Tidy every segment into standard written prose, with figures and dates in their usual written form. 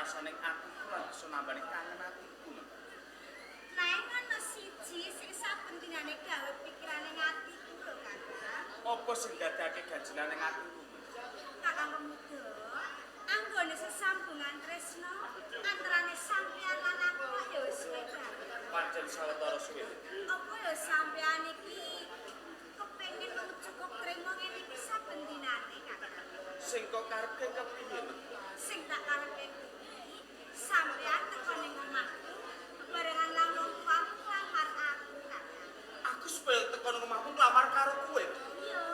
rasane atiku lan bisa nambani kangen atiku. Nang ana siji sing saben dinane gawe pikirane atiku lho, Kakang. Apa sing dadake ganjelane atiku? Kakang Pemuda, anggone sesambungan tresna antarane sampeyan lan aku ya wis suwe banget. Pancen sawetara suwe. Apa ya sampeyan iki kepengin wong cukup trimo ngene iki saben dinane, Kakang? Sing kok karepke kepiye? Sing tak karepke kuwi sampeyan teko ning omahku bebarengan lan wong tuamu nglamar aku, Kakang. Aku supaya teko nang omahmu nglamar karo kowe. Iya.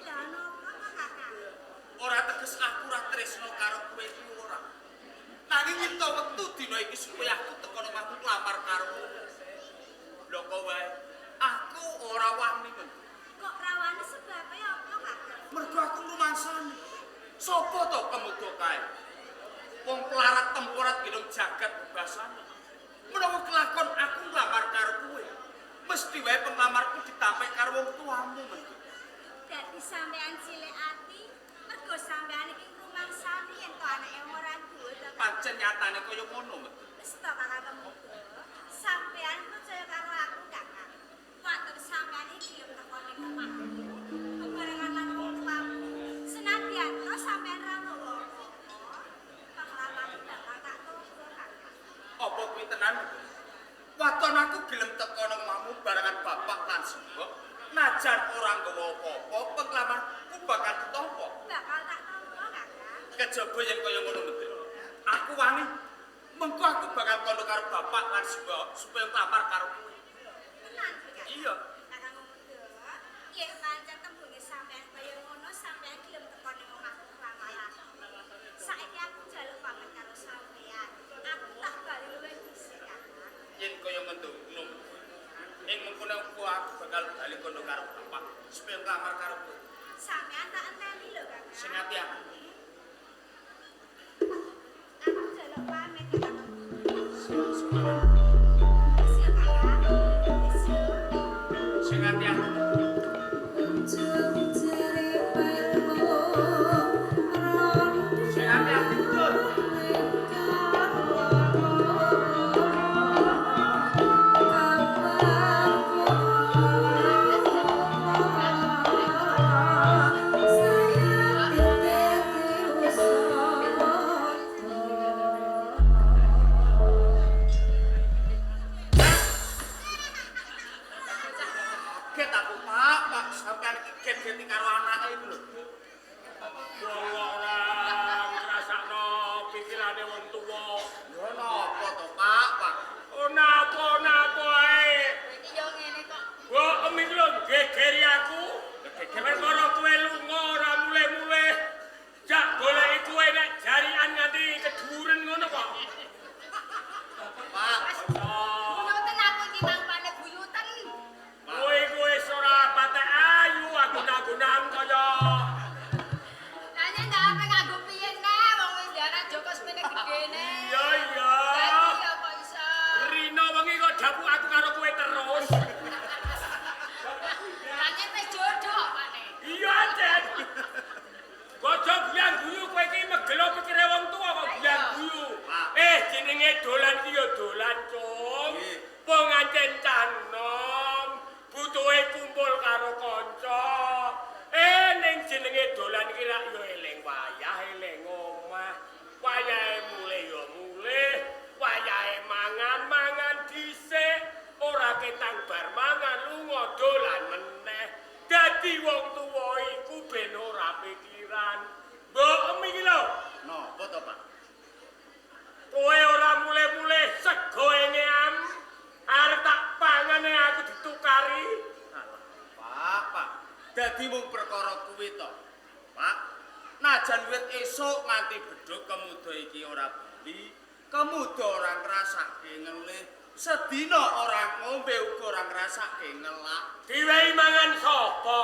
Lah napa Kakang? Ora teges aku ora tresno karo kowe iki ora. Nanging nyipta wektu dina iki supaya aku teko nang omahmu nglamar karo kowe. Lho kok wae aku ora wani men. Kok rawani sebabe apa, Kakang? Mergo aku ngrumangsani. Sopo to kemudo kae? Wong pelarat temporat gendong jagat bebasane. Menawa kelakon aku nglamar karo kowe, mesti wae penglamarku ditampik karo wong tuamu men. Dadi sampean cilik ati, mergo sampean iki ngrumangsani yen to anake ora duwe to. Pancen nyatane kaya ngono men. Wis to Kakang Pemuda, sampean percaya karo aku, Kakang. Watur sampean iki gelem teko ning omahku bebarengan lan wong tuamu. Senadyan to sampean ra nggawa apa-apa, penglamarku bakal tak tampa, Kakang. Apa kuwi tenan? Waton aku gelem teko nang omahmu barengan bapak lan simbok. Najan ora nggawa apa-apa, penglamarku bakal ditampa. Bakal tak tampa, Kakang. Kejaba yen kaya ngono men. Aku wani. Mengko aku bakal kondo karo bapak lan simbok supaya nglamar karo kowe. Tenan kuwi, Kakang. Iya. Kakang Pemuda, yen pancen tembunge sampean kaya ngono, sampean gelem teko ning omahku nglamar aku. Saiki aku njaluk pamit karo sampean. Aku tak bali luwih dhisik, Kakang. Yen kaya ngono, ing mengkono uga aku bakal bali kondo karo bapak supaya nglamar karo kowe. Sampean tak enteni lho, Kakang. Sing ati-ati. Aku njaluk pamit ya, Kakang. Semangat. Wis ya, Kakang. Wis ya. Sing ati-ati. Sing ati-ati, Dul. Kaget aku, Pak. Pak, sampean iki get-geti karo anake iku lho. Wong ora ngrasakno pikirane wong tuwa. Lho napa to, Pak? Pak. Napa-napa ae. Iki yo ngene kok. Mbok em iki lho gegeri aku. Perkara kowe lunga ora mulih-mulih. Jak goleki kowe nek jarian nganti keduren ngono kok. Pak, Buyuten aku iki mang pane buyuten. Kowe iku wis ora patek ayu aguna-agunan kaya Lah nek ndak ape nganggo piye neh wong wis anak Joko semene gedene. Iya iya. Lah iya kok iso. Rino wengi kok dapuk aku karo kowe terus. Lah nek wis jodoh pane. Iya, Cen. Gojo guyang guyu kowe iki megelo pikire wong tuwa kok guyang guyu. Eh jenenge dolan iki ya dolan, Cung. Nggih. Pengantin canom, butuhe kumpul karo kanca. Eh ning jenenge dolan iki rak ya eling wayah, eling omah. Wayahe mulih ya mulih, wayahe mangan mangan dhisik, ora ketang bar mangan lunga dolan meneh. Dadi wong tuwa iku ben ora pikiran. Mbok em iki lho, Napa to, Pak? kowe ora mulih-mulih sego engeam. Arep tak pangane aku ditukari. Alah, Pak, Pak. Dadi mung perkara kuwi to. Pak, najan wit esuk nganti bedhug kemuda iki ora bali, kemuda ora ngrasake ngelih, sedina ora ngombe uga ora ngrasake ngelak. Diwehi mangan sapa?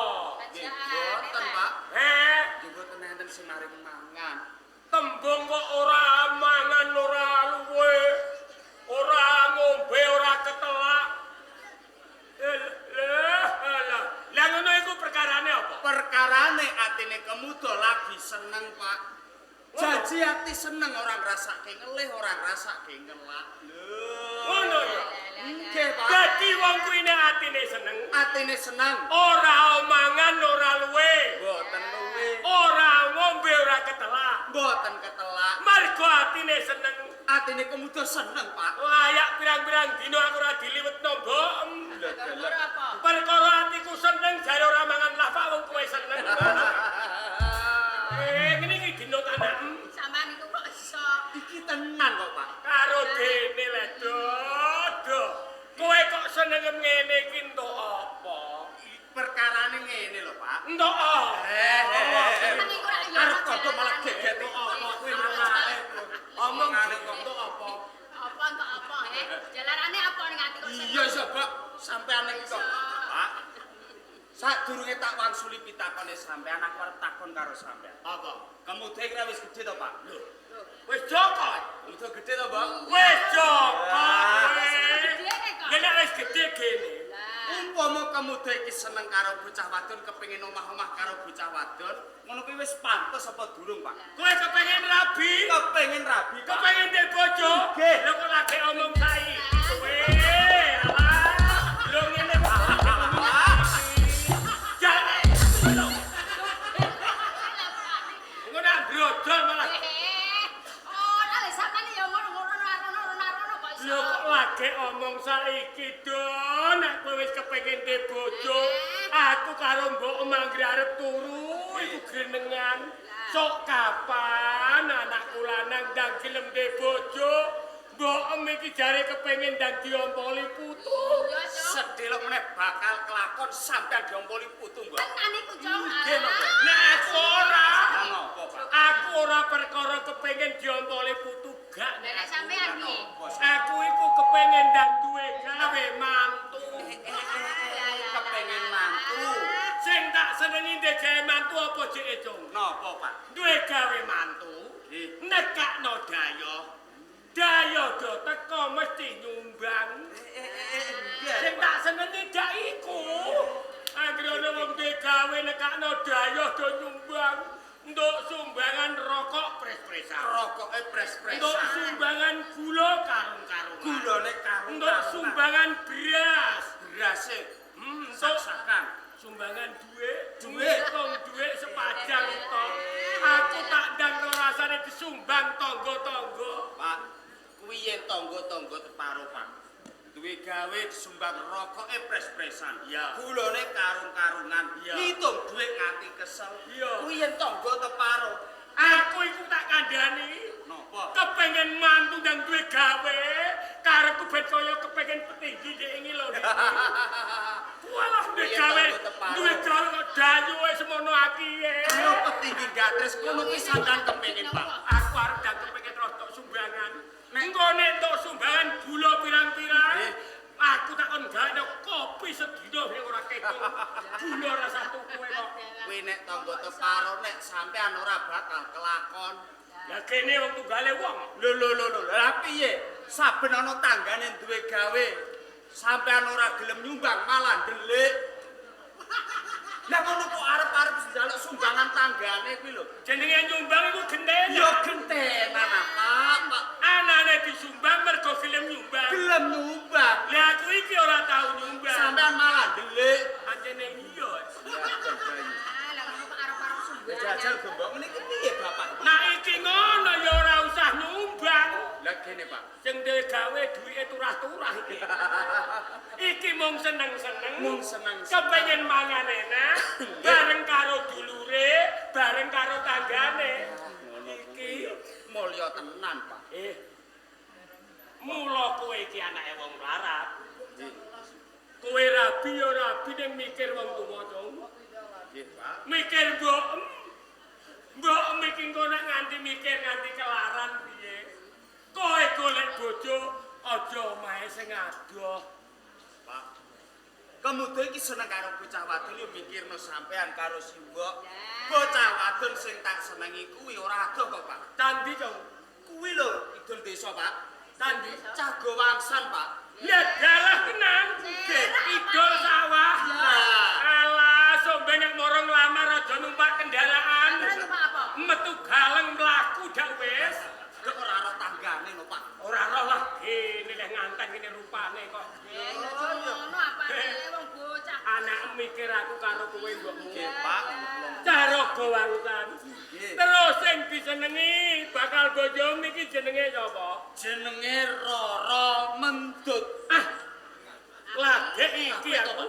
Nggih, mboten, Pak. Heh, Nggih mboten enten sing maring mangan. tembung kok ora mangan ora luwe. Ora ngombe ora ketelak. Eh, lah, lah. Lah ngono iku perkarane apa? Perkarane atine Kemuda lagi seneng, Pak. Janji ati seneng ora ngrasake ngelih, ora ngrasake ngelak. Lho. Ngono ya. Nggih, Pak. Dadi wong kuwi nek atine seneng, Atine seneng, ora omangan ora luwe, mboten luwe, ora ngombe ora ketelak. Mboten ketelak. Mergo atine seneng, Atine Kemuda seneng, Pak. Layak pirang-pirang dina aku ora diliwetno, Mbok. Lho, Perkara apa? Perkara atiku seneng jare ora mangan lah Pak wong kowe seneng. Ngene iki dina tanakem Sampean iku kok iso. Iki tenan kok, Pak. Karo dene le dodo. Kowe kok seneng ngene iki entuk apa? Perkarane ngene lho, Pak. Entuk apa? Sampean iku ora ya. Arep kok malah geget apa kuwi malah. Omong kok entuk apa? Apa entuk apa, he? Jalarane apa ning ati kok seneng? Iya iso, Pak. Sampean iki kok, Pak. Sadurunge tak wangsuli pitakone sampean, aku arep takon karo sampean. Apa? Kemuda iki wis gedhe to, Pak? Lho. Wis joko. Kemuda gedhe to, Pak? Wis joko. Wis gedhe kok. Ya nek wis gedhe gene. Lah, Umpama kemuda iki seneng karo bocah wadon, kepengin omah-omah karo bocah wadon, ngono kuwi wis pantes apa durung, Pak? Kowe kepengin rabi? Kepengin rabi, Pak. Kepengin duwe bojo? Nggih. Lho kok lagi omong saiki. Kowe alah. Lho ngene kok. Jare. Engko nak brodol malah. Ora lho sampean ya ngono-ngono rono-rono kok iso. Lho kok lagi omong saiki do, nek kowe wis kepengin duwe bojo, aku karo mbok manggri arep turu iku grenengan. Sok kapan anakku lanang ndang gelem duwe bojo? Mbok iki jare kepengin ndang diompoli putu. Iya, Cok. Sedelok meneh bakal kelakon sampean diompoli putu, Mbok. Tenan iku, Cok. Nggih, Mbok. Nek aku ora, Lah ngopo, Pak? aku ora perkara kepengin diompoli putu gak Lah nek sampean piye? Aku iku kepengin ndang duwe gawe mantu. Kepengin mantu. Sing tak senengi ndek gawe mantu apa jeke, Cung? Napa, Pak? Duwe gawe mantu, Nggih. nekakno dayoh. Dayoh do teko mesti nyumbang. Sing tak senengi dak iku. Anggere ana wong duwe gawe nekakno dayoh do nyumbang. Nduk sumbangan rokok pres-presan. Rokoke pres-presan. Nduk sumbangan gula karung-karungan. Gulane karung. Nduk sumbangan beras. Berase Nduk sak-sakan. Sumbangan duit, Duit. Ngitung duit sepajang to. Aku tak ndang rasane disumbang tangga-tangga. Pak, kuwi yen tangga-tangga teparo, Pak. Duwe gawe disumbang rokoke pres-presan. Iya. Gulane karung-karungan. Iya. Ngitung duit nganti kesel. Iya. Kuwi yen tangga teparo. Aku iku tak kandhani. Napa? Kepengen mantu ndang duwe gawe, karepku ben kaya kepengen petinggi ndek ingi lho. Walah duwe Iya, gawe, tangga teparo. duwe gawe kok dayu wis semono akihe. Karo petinggi gatres ngono kuwi sampean kepengin, Pak. Aku arep ndang kepengin rodok sumbangan. Engko nek entuk sumbangan gula pirang-pirang, Nggih. aku tak kon gawe kopi sedina sing ora ketung. Gula ora satu kowe kok. Kuwi nek tangga teparo nek sampean ora bakal kelakon. Lah kene wong tunggale wong. Lho lho lho lho, lah piye? Saben ana tanggane duwe gawe, sampean ora gelem nyumbang malah ndelik. Lah ngono kok arep-arep njaluk sumbangan tanggane kuwi lho. Jenenge nyumbang iku gentena. Ya gentenan apa, Pak? Anane disumbang mergo gelem nyumbang. Gelem nyumbang. Lah aku iki ora tau nyumbang. Sampean malah ndelik. Anjene iya. Ah, lah ngono kok arep-arep sumbangan. Jajal gembok ngene iki piye, Bapak? Nah iki ngono ya ora usah nyumbang. Lah kene, Pak. Sing duwe gawe duwike turah-turah iki. Iki mung seneng-seneng. Mung seneng-seneng. Kepengen mangan enak bareng karo dulure, bareng karo tanggane. Iki Mulya tenan, Pak. Mula kowe iki anake wong mlarat. Kowe rabi ya rabi ning mikir wong tuwa, Cung. Nggih, Pak. Mikir mbok. Mbok iki engko nek nganti mikir nganti kelaran piye. Kowe golek bojo aja omahe sing adoh. Pak. Kemudian iki seneng karo bocah wadon yo mikirno sampean karo si mbok. Bocah wadon sing tak senengi kuwi ora adoh kok, Pak. Candi, Cung. Kuwi lho idul desa, Pak. Candi. Cago wangsan, Pak. Ya dalah tenan. Nggih. Idul sawah. Lah. Alah, sombe nek moro nglarani nglamar aja numpak kendaraan. Terus numpak apa? Metu galeng mlaku dak wis. Dek ora ora tanggane lho, Pak. Ora roh lah gene leh nganten ngene rupane kok. Eh, ya aja ngono apane wong bocah. Anak mikir aku karo kowe mbokmu. Nggih, Pak. Cah Raga Wangsan. Nggih. Terus sing disenengi bakal bojomu iki jenenge sapa? Jenenge Roro Mendut. Ah. Lagek iki aku.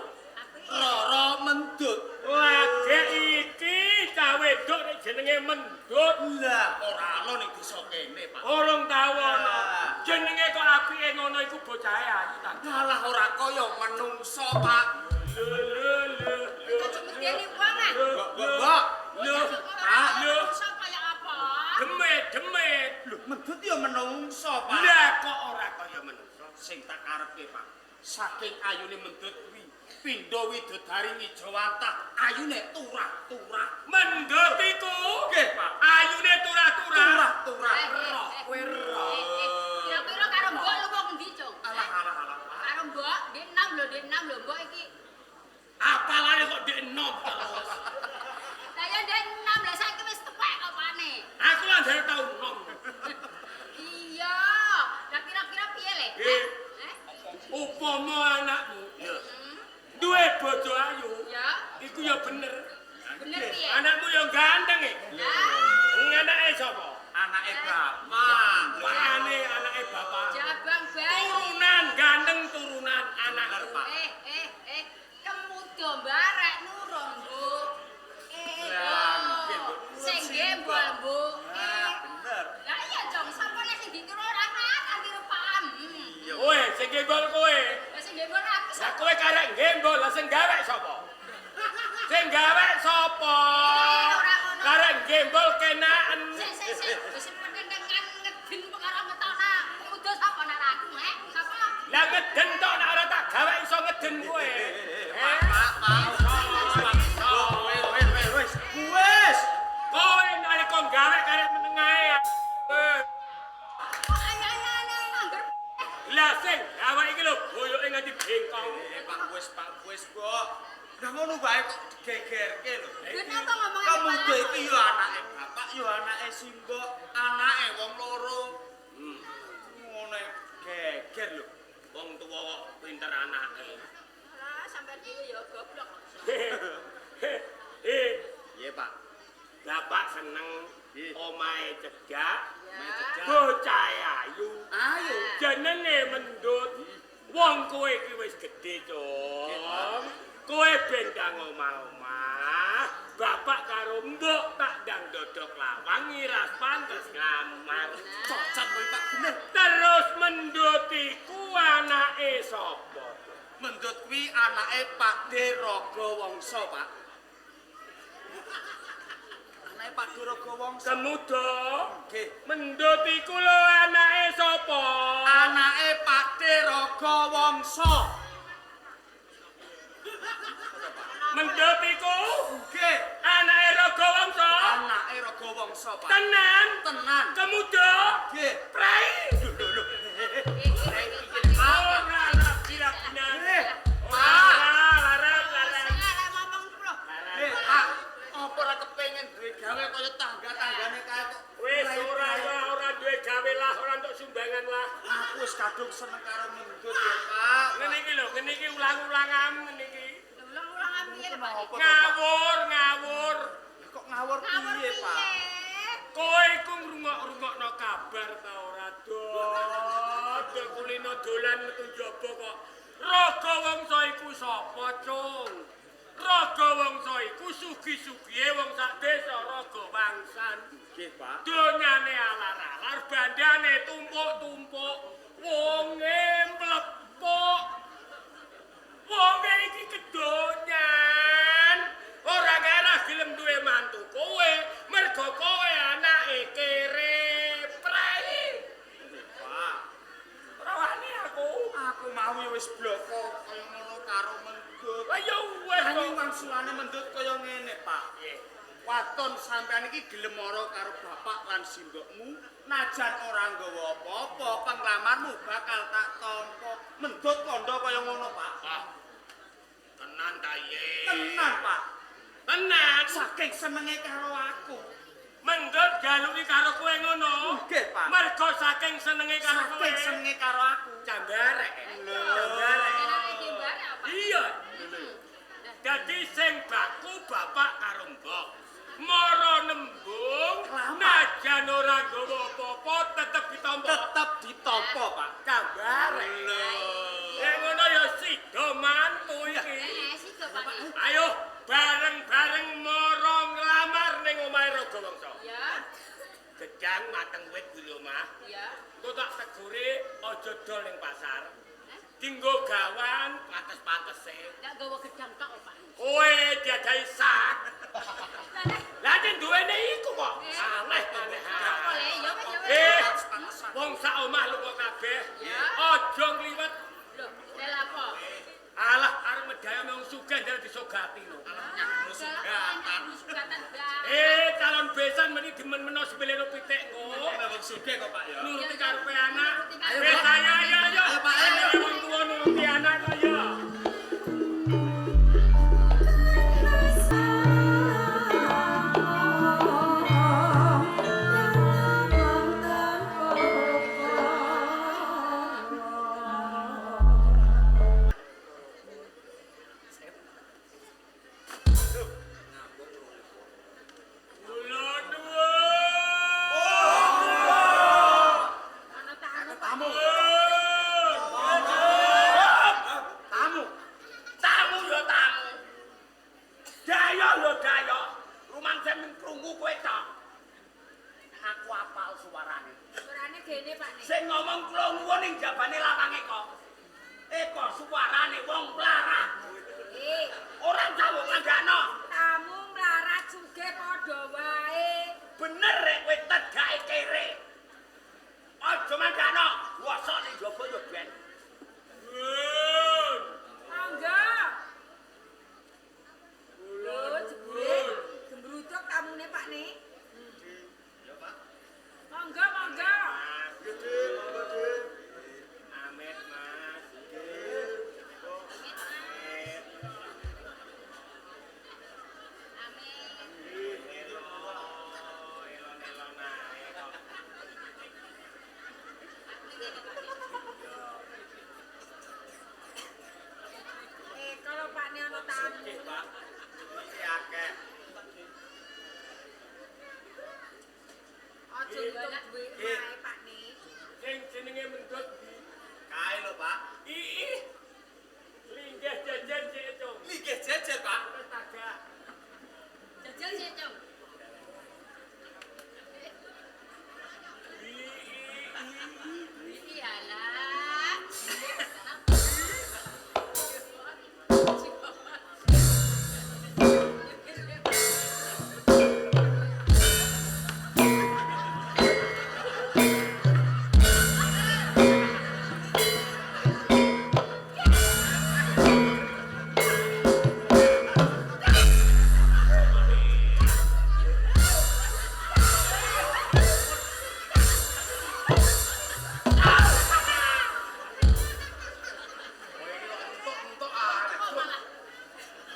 Roro Mendut. Lagek iki cah wedok nek jenenge Mendut. Lah, ora ana ning desa kene, Pak. Urung tau ana. Jenenge kok apike ngono iku bocahe ayu ta. Alah ora kaya menungso, Pak. Lho lho lho. Aja medeni wong ah. Mbok, mbok, mbok. Lho, Pak, lho. Sok kaya apa? Demit, demit. Lho, Mendut ya menungso, Pak. Lah kok ora kaya menungso? Sing tak karepe, Pak. Saking ayune Mendut kuwi, pindha widodari ngijawantah, ayune turah-turah. Mendut iku Nggih, Pak. Ayune turah-turah. Turah-turah. Eh, Kowe roh. Kira-kira karo mbok lu wong endi, Cung? Alah, alah, alah, Pak. Karo mbok, ndek 6 lho, ndek 6 lho mbok iki. Apalane kok ndek enom terus. Lah ya ndek 6 lah saiki wis tuwek kok pane. Aku lah dari tau nom. Iya. Lah kira-kira piye le? Eh. Eh? Upama anakmu duwe bojo ayu, Ya, iku ya bener. bener piye? Anakmu ya ganteng e. Lah, Anake sapa? Anake bapak. Pakane anake bapak. jabang bayi. Turunan ganteng turunan anak. Bener, Pak. Eh. Kemudo barek nurung, Bu. Lah, nggih, Bu. Sing gembol, Bu. Ah, bener. Lah iya, Jong, sapa nek sing ditiru ora ora tiru paham. Iya. Kowe sing gembol kowe. Lah sing gembol aku Lah sapa? kowe karek gembol, lah sing gawe sapa? Sing gawe sapa? Ora ngono. Karek gembol kenaan. Sik sik sik, wis penentengan ngeden perkara ngetokna kemudo sapa nek ora aku, eh? Sapa? Lah ngeden tok nek ora tak gawe iso ngeden kowe. Pak, Pak, Pak. Wes, wes, wes, wes. Wes. Kowe nalika gawe karek meneng ae. Kok ayo angger. Lah sing gawe iki lho boyoke nganti bengkong. Pak, wes, Pak, wes, Mbok. Lah ngono wae kok digegerke lho. Lha napa ngomong Kemudo iki ya anake bapak, ya anake simbok, anake wong loro. Ngono geger lho. Wong tuwa kok pinter anake. Lah sampean dhewe ya goblok. Eh, Iya, Pak. bapak seneng Nggih. omahe cedhak, Ya. bocahe ayu. Ayo. Jenenge Mendut. Wong kowe iki wis gedhe, Cung. Kowe ben ndang omah-omah, bapak karo mbok tak ndang dodok lawang ngiras pantes nglamar. Cocok kowe, Pak, bener. Terus Mendut iku anake sapa? Mendut kuwi anake Pakde Raga Wangsa, Pak. Anake Pakde Raga Wangsa. Kemudo. Nggih. Mendut iku lho anake sapa? Anake Pakde Raga Wangsa. Mendut iku Nggih. anake Raga Wangsa. Anake Raga Wangsa, Pak. Tenan. Tenan. Kemudo. Nggih. Prei. Lho lho lho. Ora rabi-rabinan. Eh, Ora larang larang. Sing arep ngomong ku lho. Eh, Pak, apa ora kepengin duwe gawe kaya tangga-tanggane kae kok. Wis ora ora duwe gawe lah, ora entuk sumbangan lah. Aku wis kadung seneng karo Mendut ya, Pak. Ngene iki lho, ngene iki ulang-ulangan ngene iki. Ulang-ulangan piye lho, Pak? Ngawur, ngawur. Kok ngawur Ngawur piye, Pak? piye? Kowe iku ngrungok-rungokno kabar ta ora, Dot? Dot kulino dolan metu njaba kok. Raga Wangsa iku sapa, Cung? Raga Wangsa iku sugi-sugihe wong sak desa Raga Wangsan. Nggih, Pak. Donyane alar-alar, bandane tumpuk-tumpuk, wonge mlepuk. Wonge iki kedonyan. Ora ngarah gelem duwe mantu kowe, mergo kowe anake kere prei. Pak, Ora wani aku. aku mau ya wis bloko kaya ngono karo Mendut. Lah ya wis kok. Nanging wangsulane Mendut kaya ngene, Pak. Waton sampean iki gelem mara karo bapak lan simbokmu, najan ora nggawa apa-apa, penglamarmu bakal tak tampa. Mendut kandha kaya ngono, Pak. Ah. Tenan ta ye? Tenan, Pak. Tenan. Saking senenge karo aku. Mendut jaluki karo kowe ngono. Nggih, Pak. Mergo saking senenge karo kowe. Saking senenge karo aku. Jambarek. Jambarek. Iya. Dadi sing baku bapak karo mbok. Mara nembung najan ora nggawa apa-apa tetep ditampa. Tetep ditampa, Pak. Jambarek. Lho. Nek ngono ya sida mantu iki. Sida, Pak. Ayo bareng-bareng mara nglamar ning omahe Raga Wangsa. Ya. Gedang mateng wit kuwi omah. Ya. Engko tak tegure aja dol ning pasar. Dinggo gawan pates-patese. Ndak gawa gedang tok, Pak. Kowe diadahi sak. Lah nek duwene iku kok. Aneh aneh. Oleh, ya wis ya wis. Wong sak omah lunga kabeh. Ya. Aja ngliwet. Lho, lha apa? Alah arep medaya wong sugih ndak disogati lho. Sugatan. Calon besan meni dimen-meno sepeleno pitik kok. Wong sugih kok, Pak ya. Nuruti karepe anak. Ayo, Wis ayo ayo ayo. Ayo, Pak, ayo. Wong tuwa nuruti anak kok ya. Kula nuwun. Ana tamu. Tamu. Tamu. Tamu yo tamu. Dayo yo dayo. Rumangsa mung krungu kowe tok. Aku apal suarane. Suarane gene, Pak. Sing ngomong kula nuwun ning jabane lawange kok. Eko suarane wong mlarat. Ora sawung ngandakno. Tamu mlarat sugih padha wae. Bener rek kowe tegake kere. Aja mangkano, wasok ning jaba yo ben. Monggo. Lho, jebule gembrutuk tamune, Pak ne. Ya, Pak. Monggo, monggo. Amit, Mas. Amin. Elon-elon ae kok. Kalau Pak ne ana tamu. Sugih, Pak. Iki akeh. Aja njaluk duit wae, Pak ne. Sing jenenge mendut ndi? Kae lho, Pak. Ih. Linggih jejer sik, Cung. Linggih jejer, Pak. Wis tagak. Jajal sik, Cung. Ih. Iyalah. Entuk-entuk arek. Kok malah.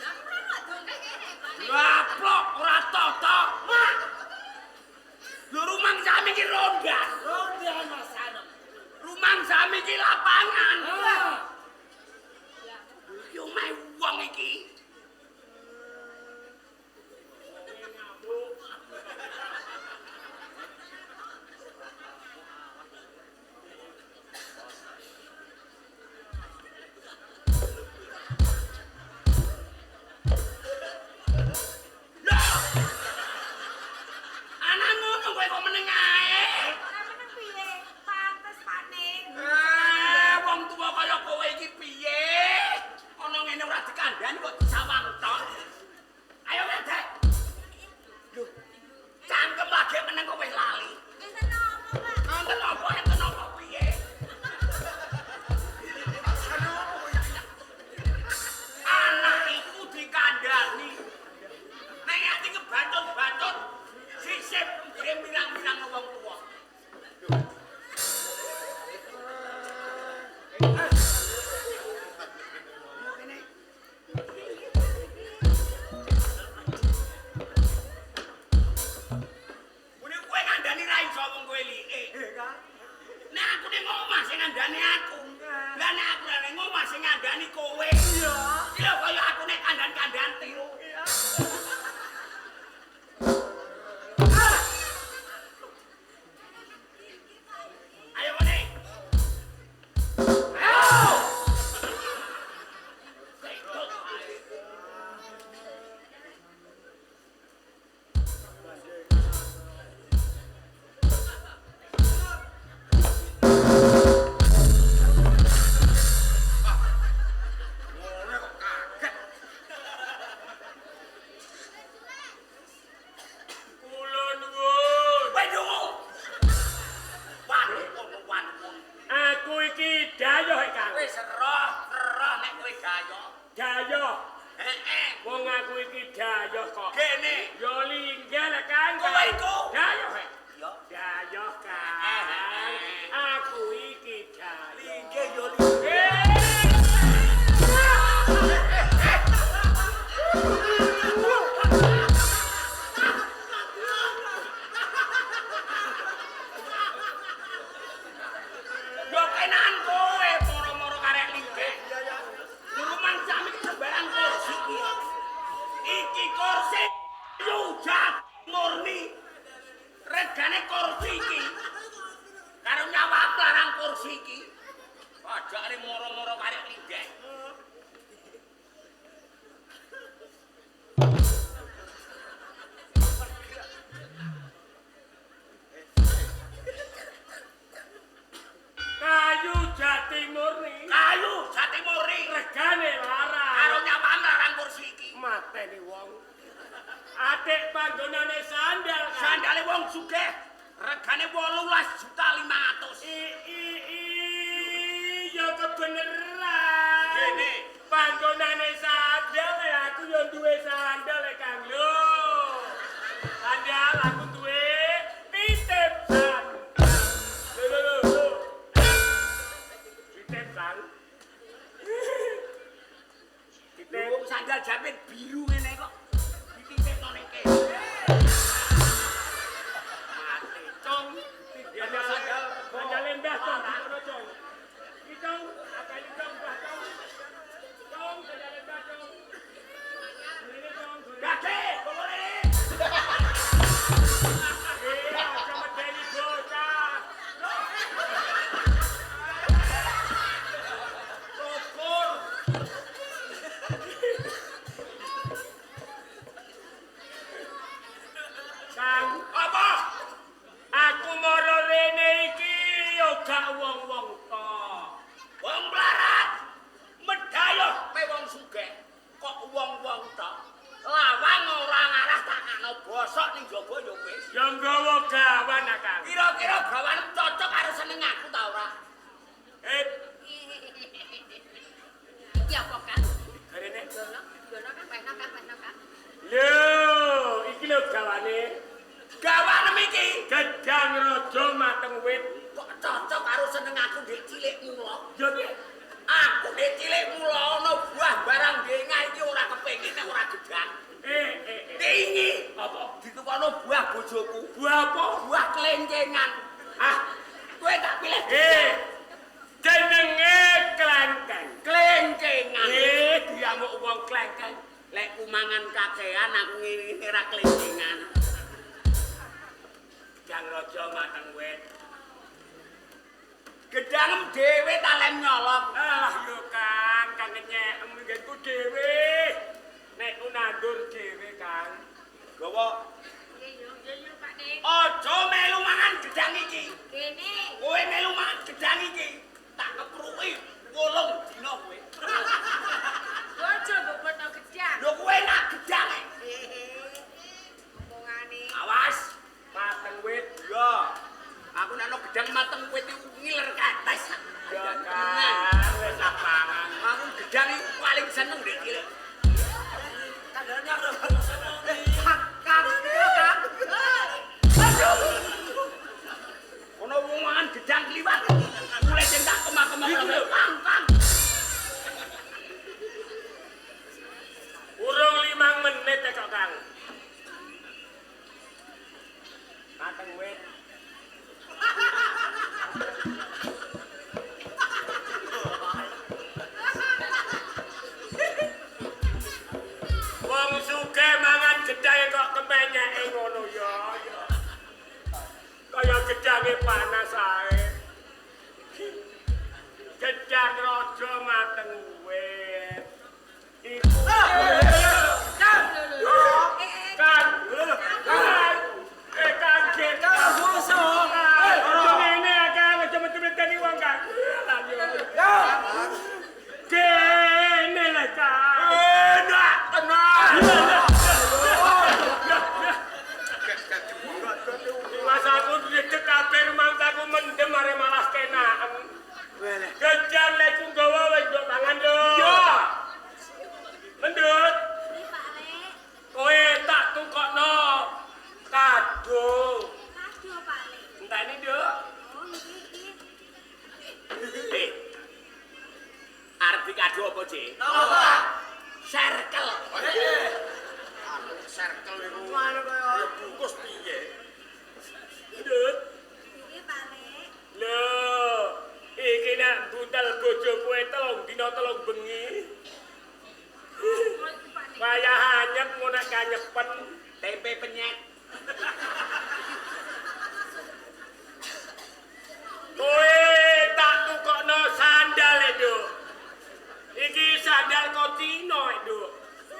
Lah ora dongke kene, Pak. Laplok ora toto. Mak. Lho rumangsame iki rondan. Rondan Mas Anom. Rumangsame iki lapangan. Ah. Iki omahe wong iki. Loh! Ana ngono kowe kok meneng ae? Ora meneng piye? Pantes, Pak ne. Wong tuwa kaya kowe dayoh kok. Kene. Yo linggih lek Kang. Kowe iku. Dayoh. Yo. Dayoh Kang. Aku iki dayoh. Linggih yo linggih. Yo kenan kowe moro-moro karek linggih. Rumah sami sembarang kursi iki. Iki kursi yujat murni. Regane kursi iki. Karo nyawa larang kursi iki. Padake moro-moro karek linggih. Kayu jati murni. Kayu jati murni. Regane larang. Karo nyawa larang kursi iki. Mateni wong. Atik panggonane sandal Kang. Sandale wong sugih. Regane 18.500.000. I ya kebeneran. Gene. Panggonane sandal ya aku yo duwe sandal ya Kang lho. Sandal aku duwe titip sandal. Lho lho lho. Titip Kang. Titip Wong sandal japit biru ngene kok. Dititipno ning kene. Mati cung. Ya sandal, sandal mbah cung ngono cung. Iki cung, akeh cung mbah cung. Cung sandal mbah cung. Ngene cung. Gage, kok rene. Eh, aja medeni bocah. Syukur. Kang, Apa? aku moro rene iki yo gak wong-wong tok. Wong melarat. Medayoh pe wong sugih. Kok wong-wong tok. Lawang ora ngarah tak kakno bosok ning jaba ya wis. Ya nggawa gawan ah, Kang. Kira-kira gawan cocok karo seneng aku ta ora? Eh, Iki apa Kang? rene. Yono, yono Kang, wehno Kang, wehno Kang. Lho, iki lho gawane. Gawanem iki Gedang raja mateng wit. kok cocok karo seneng aku ndek cilik mula. Ya piye? Aku ndek cilik mula ana buah barang dengah iki ora kepengin nek ora gedang. Eh, eh, eh. Wingi Apa? ditukono buah bojoku, Buah apa? buah kelencengan. Ah, Kowe tak pilih eh. Jenenge klengkeng. kelencengan. Eh, diamuk wong klengkeng. Lek ku mangan kakean aku ngene ora kelencengan. Gedang raja mateng wit. Gedangem dhewe ta lem nyolong. Alah yo Kang, kang nyekem nggenku dhewe. Nek ku nandur dhewe, Kang. Gawa Iya yo, iya yo Pak Ne. aja melu mangan gedang iki. Kene. Kowe melu mangan gedang iki, tak kepruki 8 dina kowe. Aja mbok gedang. Lho kowe nak gedang e. Omongane. Awas. Mateng wit. Iya. Aku nek ana gedang mateng wit iku ngiler kates. Ya Kang, wis tak pangan. Aku gedang iku paling seneng ndek cilik. Aduh. Ono wong mangan gedang kliwat. Mulai sing tak kemak-kemak kang kang. Urung 5 menit kok, Kang. Mateng wit. Wong sugih mangan gedang kok kemenyeke ngono ya. ya. Kaya gedange panas ae. Gedang raja mateng wit. Iku Kang. Kang. Kang. Eh kaget. Kang, bosok. Aja ngene Kang, aja metu-meteni wong Kang. Lah yo. Kene lho Kang. Enak tenan. Mas aku dredeg kabeh rumangsaku mendem are malah kenaken. Gedang lek ku nggawa wis mbok kanyepen, tempe penyet. Kowe tak tukokno sandal, Nduk. Iki sandal kok Cina, Nduk.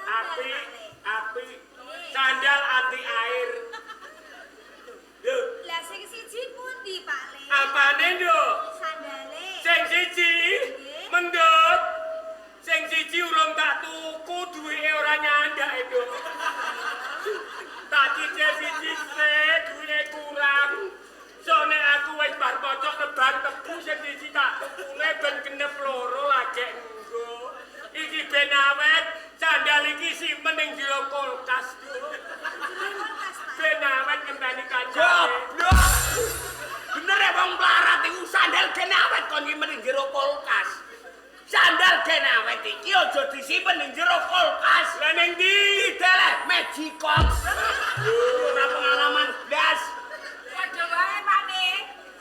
Apik, apik. Sandal anti air. Lho, Lah sing siji pundi, Pak Le? Apane, Nduk? Sandale. Sing siji mendut. Sing siji urung tak tuku, duwike ora nyandak, Nduk. Tak cicil siji sik, duwike kurang. So nek aku wis bar pocok nebar tebu sing siji tak tukune ben genep loro lagek nggo. Iki ben awet, sandal iki simpen ning jero kulkas, Nduk. Ben awet ngenteni kancane. Goblok. Bener ya wong melarat iku sandal gen awet kon nyimpen ning jero kulkas. Sandal gen awet iki aja disimpen ning jero kulkas. Lah ning ndi? Dideleh Magicom. Ora pengalaman blas. Padha wae, Pak Ne.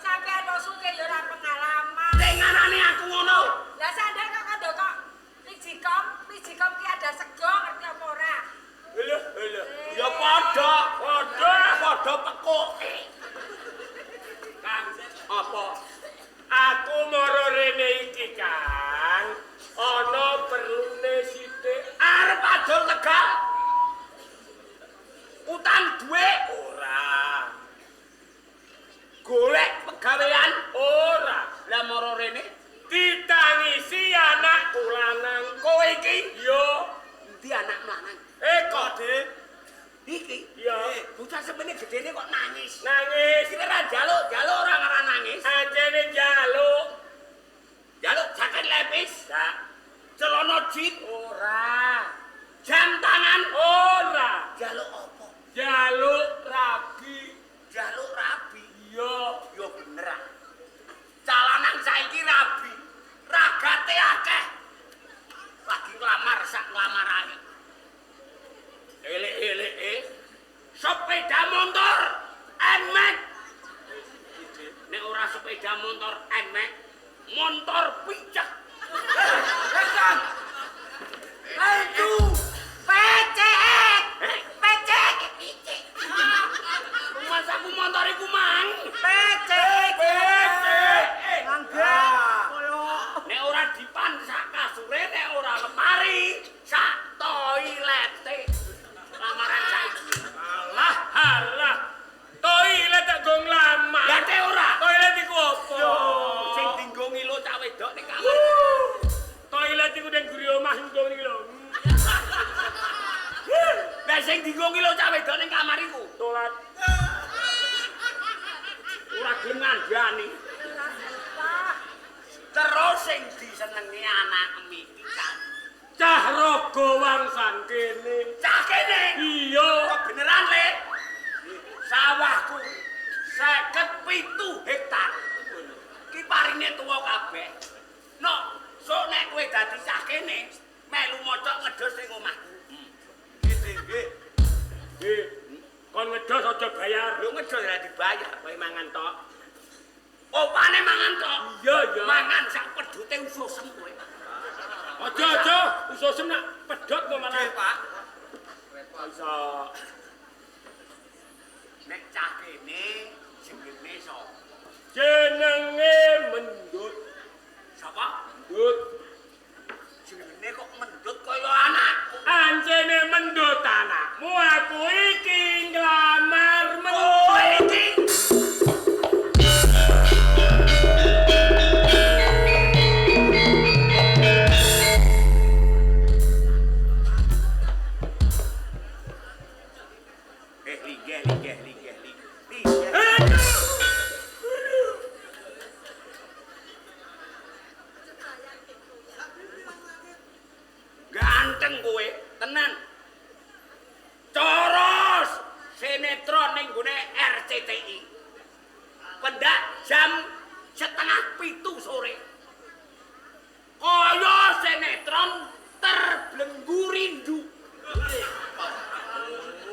Sampeyan wong sugih ya ora pengalaman. Sing ngarani aku ngono. Lah sandal kok kandha kok Magicom, Magicom ki ada sego ngerti apa ora? Lho, lho. Ya padha, Padha. padha pekuke. Kang, Apa? aku mara rene iki, Kang. Ana perlune sithik. Arep adol Tegal. Utang dhuwit Ora. golek pegawean Ora. Lah mara rene Ditangisi anakku lanang. kowe iki Yo. endi anak lanang? Kok, Dik? Iki. Iya. Bocah semene gedene kok nangis. Nangis. Iki ora njaluk, njaluk ora ora nangis. Anjene njaluk. Njaluk jaket lepis, Dak. celana jin, Ora. jam tangan. Ora. Njaluk apa? Njaluk rabi. Njaluk rabi. Iya. Yo bener ah. Calanan saiki rabi. Ragate akeh. Lagi nglamar sak nglamarane. Elek-eleke sepeda motor Nmax. Nek ora sepeda motor Nmax, motor picek. Aduh, PCX. PCX. Picek. Masaku motor iku mang. PCX. PCX. Mangga. Nek ora dipan sak kasure, nek ora lemari, sak toilete. Lamaran saiki. Alah, alah. Toilet tak go nglamar. Lah te ora. Toilet iku apa? Sing dinggo ngilo cak wedok ning kamar. Toilet iku ning guri omah engko niki lho. Lah sing dinggo ngilo cak wedok ning kamar iku. Toilet. Ora gelem ngandani. Terus sing disenengi anak iki kan. Cah raga wangsan kene. Cah kene. Iya. Kok beneran, Le? Sawahku 57 hektar. Ki parine tuwa kabeh. Nok, sok nek kowe dadi cah kene, melu mocok ngedos ning omahku. Nggih, nggih. Eh, kon ngedos aja bayar. Lho ngedos ora dibayar. Kowe mangan tok. Opane mangan tok. Iya, iya. Mangan sak pedhute ususem kowe. Aja aja, ususem nak pedhot kok malah. Nggih, Pak. Iso. Nek cah kene jenenge sapa? Jenenge Mendut. Sapa? Mendut. Jenenge kok mendut kaya anakku. Ancene mendut anakmu aku iki nglamar Kowe mendut. iki linggih, linggih, linggih, linggih. Aduh. Ganteng kowe, tenan. Cara sinetron ning gone RCTI. Pendak jam 6:30 sore. Kaya sinetron terbelenggu rindu.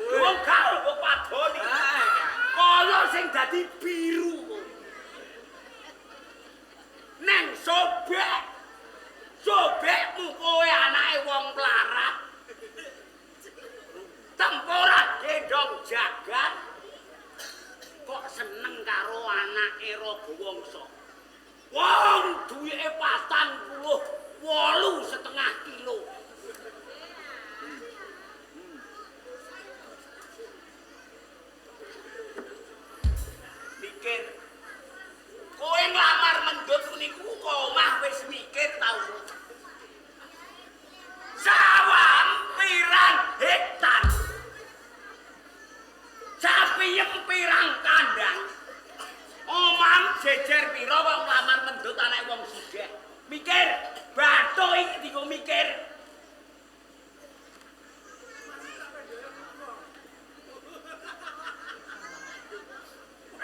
Wong gak wong padoni. Kaya sing dadi biru. Neng sobek. Sobekmu kowe anake wong melarat. Tem jagat kok seneng karo anake Raga Wangsa. Wong duwike 48,5 kilo. Mikir. Kowe nglamar mendut niku kok omah wis mikir tau. Sawah pirang hektar. Sapi pirang kandang. Omah jejer pira wong nglamar mendut anake wong sugih. Mikir, bathuk iki dienggo mikir.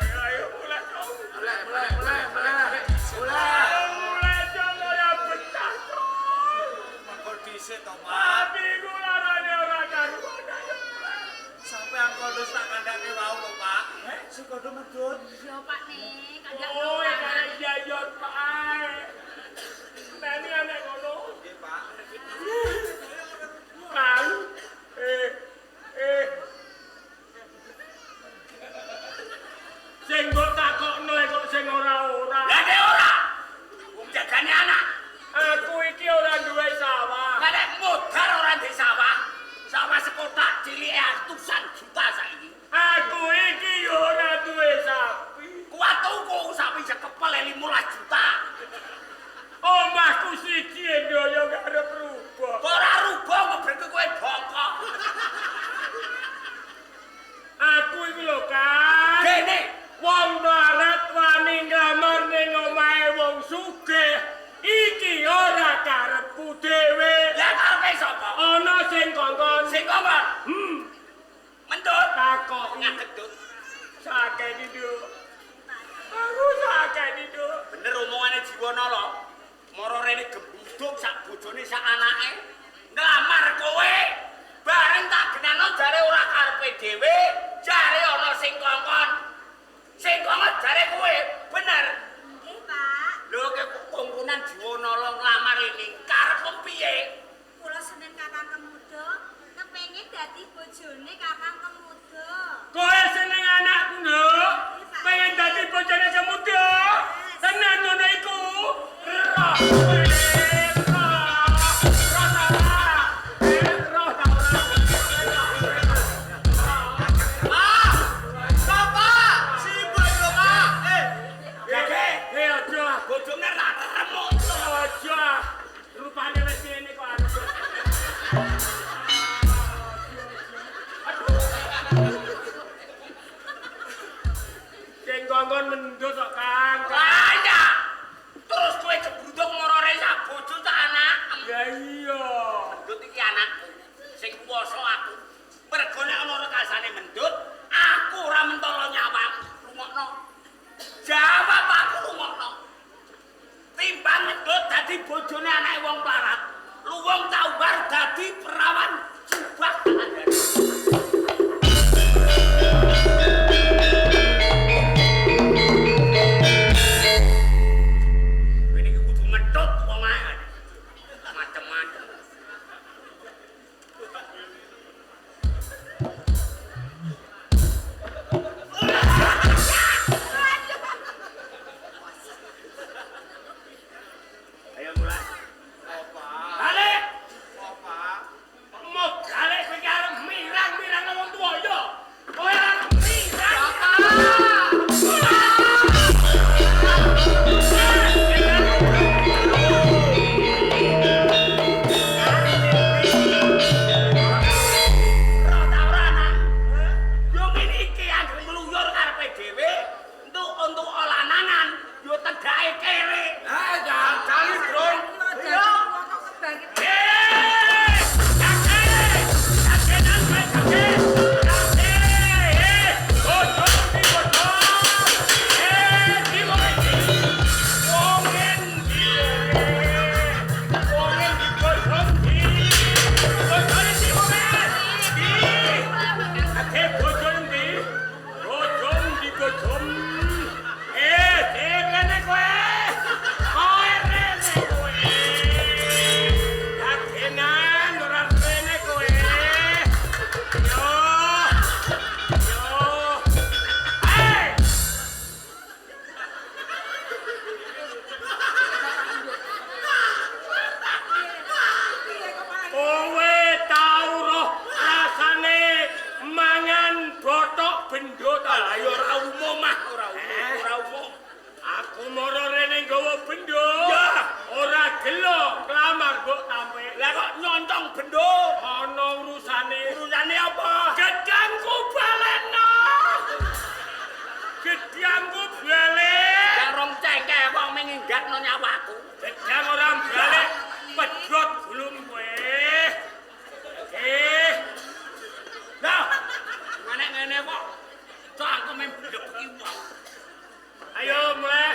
Ayo ayo mulai dong. Mulai mulai mulai mulai. Mulai. Mulai dong ora betah dong. Mengko dhisik to, Pak. Atiku larane ora karuan. Sampeyan kondo tak kandhake wau lho, Pak. Sing kondo medhun. Iya Pak nih, kandhak Oh, iya iya Pak. Nani anak ngono. Nggih, Pak. Kang. Sing mbok takokno kok sing ora-ora. Lah nek ora. Wong jagane anak. Aku iki ora duwe sawah. Lah nek modar ora ndek sawah. Sawah sekotak cilike atusan juta saiki. Aku iki yo ora duwe sapi. Kuat tuku sapi sekepel 15 juta. Omahku siji ndaya arep rubah. Ora rubah ngebreke kowe bongkok. Aku iki lho Kang. Dene wong mlarat wani nglamar ning omahe wong sugih. Iki ora karepku dhewe. Lah karepe sapa? Ana sing kongkon. Sing kongkon. Mendut Takok ngagedut. Sakeni, Nduk. Aku sakeni, Nduk. Bener omongane Jiwana lho. Mara rene gembuduk sak bojone sak anake nglamar kowe. Bareng tak genano jare ora karepe dhewe, jare ana sing kongkon. Sing kongkon jare kowe, bener. Nggih, Pak. Lho kowe kongkonan Jiwana lho nglamar ini karepmu piye? Kula seneng Kakang Kemuda, kepengin dadi bojone Kakang Kemuda. Kowe seneng anakku, Nduk? Pengen dadi bojone Kemuda? Tenan ngono iku? Roh. Roh ta ora? Roh ta ora? Pak! Bapak! Sibuk lho, Pak. Gage, Aja. bojone ra remuk. Aja. Rupane wis ngene kok arep. Aduh. Sing kongkon mendut kok, Kang. Lah terus kowe jebruduk mara rene sak bojo sak anak. Ya iya. Mendut iki anakku. Sing kuwasa aku. Mergo nek ana rekasane mendut, aku ora mentolo nyawang. Rungokno. Jawab aku rungokno. Timbang mendut dadi bojone anake wong mlarat, luwung taubar dadi perawan jubah kandhane. Lah ya ora umum ah, ora umum, ora umum. Aku moro rene nggawa bendo. Ya. Ora gelo klamar mbok tampe. Lah kok nyontong bendo? Ana urusane. Urusane apa? Gedangku balekno. Gedangku balik. Lah rong cengkeh wong minggatno nyawaku. Gedang ora balik, pedhot gulung kowe. Lah, nek ngene kok cangkeme blebeki wong. Ayo mulai.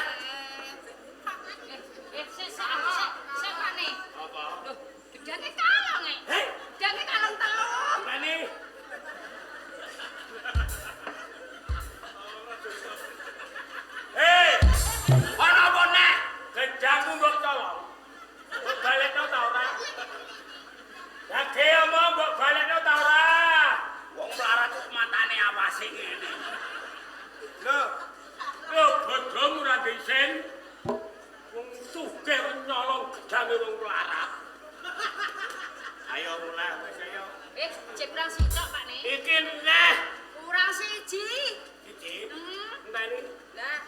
Sik sik aku sik sik Pakne. Apa? Loh, gedange kalong e. Heh? Gedange kalong telu. Pakne. Hei, Ana apa nek? Gedangku mbok colong. Mbok balekno ta ora? Lagi omong mbok balekno ta ora? Wong mlarat kok matane awase ngene. Lho, Lho, bodomu ora ndisen. Wong sugih kok nyolong gedange wong mlarat. Ayo mulai wis ayo. Cek kurang siji Pakne. Iki neh. Kurang siji. Siji. Enteni. Lah,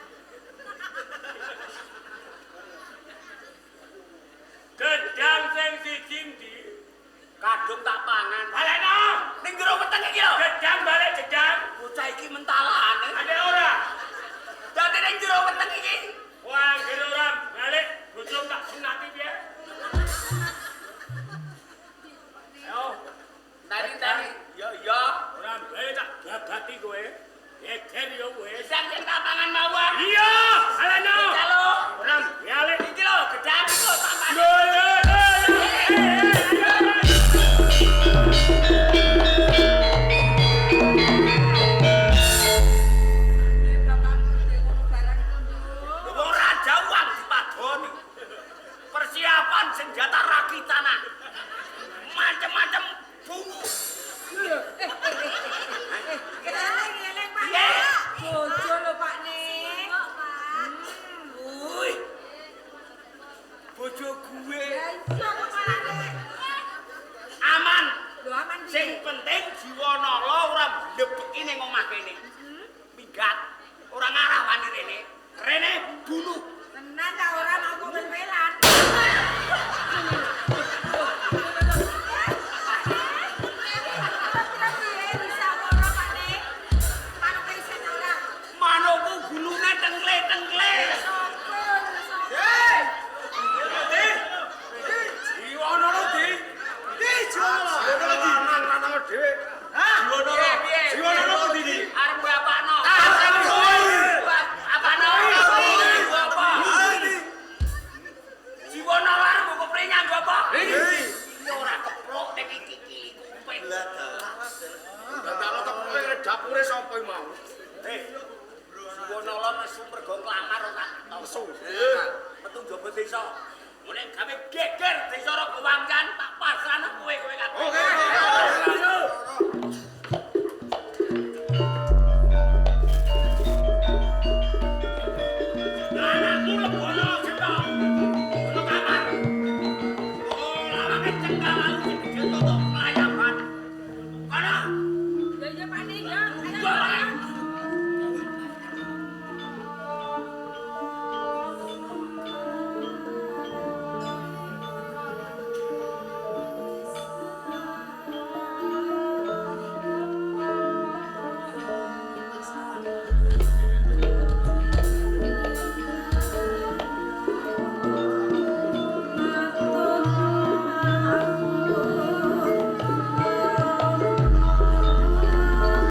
Gedang sing siji ndi? Kadung tak pangan. Balekno. Ning jero weteng iki lho. Gedang balik gedang. Bocah iki mentalane. Ada ora? Dadi ning jero weteng iki. Wah, anggere ora balik, bojomu tak sunati piye? Ayo, Tani-tani. Ya ya. ora balik tak babati kowe. Geger ya wis. Gedang sing tak pangan mawon. Iya, balekno. Calo. Ora balik. Iki lho gedang iki lho tak pangan. Lho, lho, lho, lho. Wong raja uang dipadoni. Persiapan senjata rakitan. Macem-macem bungu. Eling-eling, Pak. Piye? Bojo lho Pakne. Kok, Pak? Wuih. Bojo gue Lah iya kok Pakne. aman. Lho aman piye? Sing penting Jiwanala ora mlebeki ning omah kene. Minggat. Ora ngarah wani rene. Rene bunuh. Tenan ta ora mau kok wel-welan. Kira-kira piye bisa ora, Pakne? Manuke isin ora? Manukku gulune tengkle-tengkle. Sopo? Sopo? Di. Jiwanala di. Di Jiwanala. Jiwanala di. Lanang-lanang dhewe. Hah? Jiwanala. Piye, piye? Jiwanala pundi iki? Arep gue apakno? Arep kowe. Apakno? Nggo apa? Iki. Jiwanala arep mbok kepre nganggo apa? Iki. Iki ora keprok nek iki iki kuping. Dadakno keproke dapure sapa iki mau? Jiwanala nesu mergo nglamar ora Nesu. Metu njaba desa. Mulai gawe geger desa Ragawangkan tak pasrahno kowe kowe kabeh. Oke.